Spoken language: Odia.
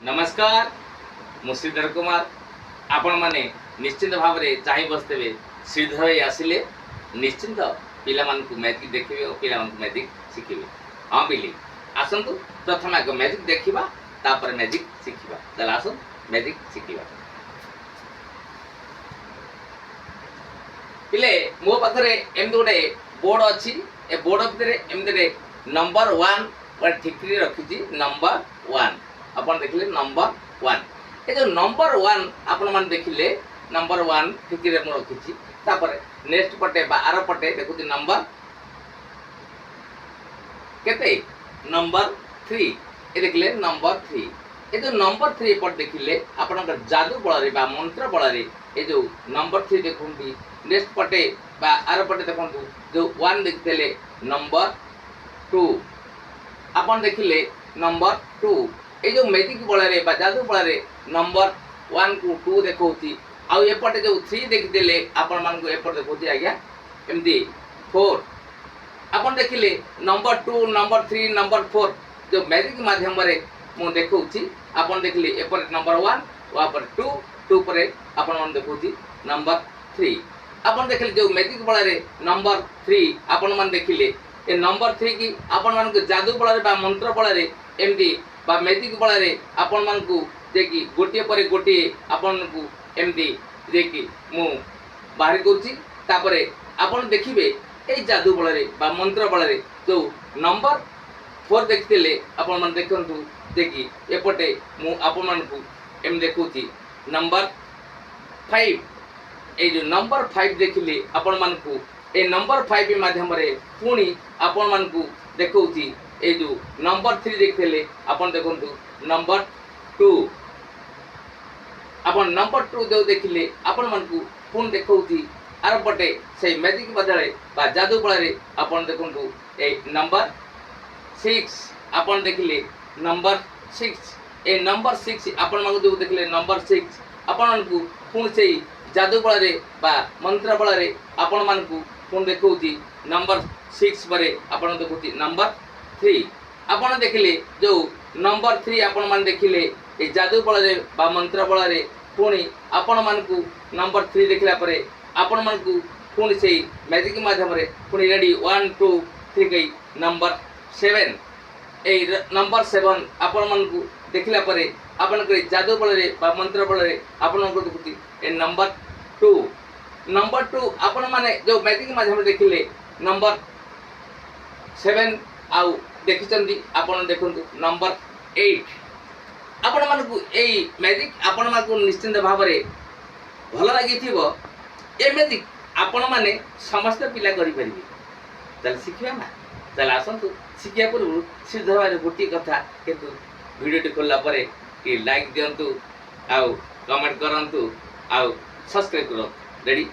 ନମସ୍କାର, ମୁଁ ଶ୍ରୀଧର କୁମାର। ଆପଣମାନେ ନିଶ୍ଚିନ୍ତ ଭାବରେ ଚାହିଁ ବସିଥିବେ, ଶ୍ରୀଧର ଭାଇ ଆସିଲେ ନିଶ୍ଚିନ୍ତ ପିଲାମାନଙ୍କୁ ମ୍ୟାଜିକ୍ ଦେଖିବେ ଓ ପିଲାମାନଙ୍କୁ ମ୍ୟାଜିକ୍ ଶିଖିବେ। ହଁ ପିଲି, ଆସନ୍ତୁ, ପ୍ରଥମେ ଆଗ ମ୍ୟାଜିକ୍ ଦେଖିବା, ତାପରେ ମ୍ୟାଜିକ୍ ଶିଖିବା। ତାହେଲେ ଆସନ୍ତୁ, ମ୍ୟାଜିକ୍ ଶିଖିବା। ପିଲେ, ମୋ ପାଖରେ ଏମିତି ଗୋଟେ ବୋର୍ଡ଼ ଅଛି। ଏ ବୋର୍ଡ଼ ଭିତରେ ଏମିତି ଗୋଟେ ନମ୍ବର 1 ଗୋଟେ ଠିକିରି ରଖିଛି। ନମ୍ବର 1 ଆପଣ ଦେଖିଲେ, ନମ୍ବର 1। ଏ ଯେଉଁ ନମ୍ବର 1 ଆପଣମାନେ ଦେଖିଲେ, ନମ୍ବର 1 ଠିକିରେ ମୁଁ ରଖିଛି। ତାପରେ ନେକ୍ସଟ ପଟେ ବା ଆର ପଟେ ଦେଖୁଛି ନମ୍ବର କେତେ? ନମ୍ବର 3। ଏ ଦେଖିଲେ ନମ୍ବର 3। ଏ ଯେଉଁ ନମ୍ବର 3 ଏପଟେ ଦେଖିଲେ, ଆପଣଙ୍କର ଯାଦୁ ବଳରେ ବା ମନ୍ତ୍ର ବଳରେ ଏ ଯେଉଁ ନମ୍ବର 3 ଦେଖନ୍ତି। ନେକ୍ସଟ ପଟେ ବା ଆର ପଟେ ଦେଖନ୍ତୁ, ଯେଉଁ 1 ଦେଖିଥିଲେ, ନମ୍ବର 2 ଆପଣ ଦେଖିଲେ, ନମ୍ବର 2। ଏଇ ଯେଉଁ ମ୍ୟାଜିକ୍ ବଳରେ ବା ଯାଦୁ ବଳରେ ନମ୍ବର 1କୁ 2 ଦେଖାଉଛି। ଆଉ ଏପଟେ ଯେଉଁ 3 ଦେଖିଥିଲେ, ଆପଣମାନଙ୍କୁ ଏପଟେ ଦେଖାଉଛି ଆଜ୍ଞା ଏମିତି 4। ଆପଣ ଦେଖିଲେ ନମ୍ବର 2, ନମ୍ବର 3, ନମ୍ବର 4 ଯେଉଁ ମ୍ୟାଜିକ୍ ମାଧ୍ୟମରେ ମୁଁ ଦେଖାଉଛି। ଆପଣ ଦେଖିଲେ ଏପଟେ ନମ୍ବର 1, ତାପରେ 2, 2 ପରେ ଆପଣମାନେ ଦେଖାଉଛି ନମ୍ବର 3। ଆପଣ ଦେଖିଲେ ଯେଉଁ ମ୍ୟାଜିକ୍ ବଳରେ ନମ୍ବର 3 ଆପଣମାନେ ଦେଖିଲେ, ଏ ନମ୍ବର 3 କି ଆପଣମାନଙ୍କୁ ଯାଦୁ ବଳରେ ବା ମନ୍ତ୍ର ବଳରେ ଏମିତି ବା ମ୍ୟାଜିକ୍ ବଳରେ ଆପଣମାନଙ୍କୁ ଯେ କି ଗୋଟିଏ ପରେ ଗୋଟିଏ ଆପଣଙ୍କୁ ଏମିତି ଯେ କି ମୁଁ ବାହାରି କରୁଛି। ତାପରେ ଆପଣ ଦେଖିବେ, ଏଇ ଯାଦୁ ବଳରେ ବା ମନ୍ତ୍ର ବଳରେ ଯେଉଁ ନମ୍ବର 4 ଦେଖିଥିଲେ, ଆପଣମାନେ ଦେଖନ୍ତୁ ଯେ କି ଏପଟେ ମୁଁ ଆପଣମାନଙ୍କୁ ଏମିତି ଦେଖାଉଛି ନମ୍ବର 5। ଏଇ ଯେଉଁ ନମ୍ବର 5 ଦେଖିଲେ, ଆପଣମାନଙ୍କୁ ଏଇ ନମ୍ବର 5 ମାଧ୍ୟମରେ ପୁଣି ଆପଣମାନଙ୍କୁ ଦେଖାଉଛି। ଏଇ ଯେଉଁ ନମ୍ବର 3 ଦେଖିଥିଲେ, ଆପଣ ଦେଖନ୍ତୁ ନମ୍ବର 2। ଆପଣ ନମ୍ବର 2 ଯେଉଁ ଦେଖିଲେ, ଆପଣମାନଙ୍କୁ ପୁଣି ଦେଖାଉଛି ଆର ପଟେ ସେଇ ମ୍ୟାଜିକ୍ ବଦଳରେ ବା ଯାଦୁ ବଳରେ। ଆପଣ ଦେଖନ୍ତୁ ଏଇ ନମ୍ବର 6। ଆପଣ ଦେଖିଲେ ନମ୍ବର 6। ଏଇ ନମ୍ବର 6 ଆପଣମାନଙ୍କୁ ଯେଉଁ ଦେଖିଲେ ନମ୍ବର 6, ଆପଣମାନଙ୍କୁ ପୁଣି ସେଇ ଯାଦୁ ବଳରେ ବା ମନ୍ତ୍ର ବଳରେ ଆପଣମାନଙ୍କୁ ପୁଣି ଦେଖାଉଛି। ନମ୍ବର 6 ପରେ ଆପଣ ଦେଖାଉଛି ନମ୍ବର 3। ଆପଣ ଦେଖିଲେ ଯେଉଁ ନମ୍ବର 3 ଆପଣମାନେ ଦେଖିଲେ, ଏ ଯାଦୁ ବଳରେ ବା ମନ୍ତ୍ର ବଳରେ ପୁଣି ଆପଣମାନଙ୍କୁ ନମ୍ବର 3 ଦେଖିଲା ପରେ ଆପଣମାନଙ୍କୁ ପୁଣି ସେଇ ମ୍ୟାଜିକ୍ ମାଧ୍ୟମରେ ପୁଣି ରେଡ଼ି 1 2 3 କହି ନମ୍ବର 7। ଏଇ ନମ୍ବର 7 ଆପଣମାନଙ୍କୁ ଦେଖିଲା ପରେ ଆପଣଙ୍କର ଏଇ ଯାଦୁ ବଳରେ ବା ମନ୍ତ୍ର ବଳରେ ଆପଣଙ୍କୁ ଦେଖୁଛି ଏ ନମ୍ବର 2। ନମ୍ବର 2 ଆପଣମାନେ ଯେଉଁ ମ୍ୟାଜିକ୍ ମାଧ୍ୟମରେ ଦେଖିଲେ ନମ୍ବର 7, ଆଉ ଦେଖିଛନ୍ତି ଆପଣ ଦେଖନ୍ତୁ ନମ୍ବର 8। ଆପଣମାନଙ୍କୁ ଏଇ ମ୍ୟାଜିକ୍ ଆପଣମାନଙ୍କୁ ନିଶ୍ଚିନ୍ତ ଭାବରେ ଭଲ ଲାଗିଥିବ। ଏ ମ୍ୟାଜିକ୍ ଆପଣମାନେ ସମସ୍ତେ ପିଲା କରିପାରିବେ। ତାହେଲେ ଶିଖିବା ନା? ତାହେଲେ ଆସନ୍ତୁ। ଶିଖିବା ପୂର୍ବରୁ ଶ୍ରୀଧର ଭାଇର ଗୋଟିଏ କଥା କିନ୍ତୁ, ଭିଡ଼ିଓଟି ଖୋଲିଲା ପରେ ଟିକେ ଲାଇକ୍ ଦିଅନ୍ତୁ, ଆଉ କମେଣ୍ଟ କରନ୍ତୁ, ଆଉ ସବସ୍କ୍ରାଇବ୍ କରନ୍ତୁ। ରେଡ଼ି।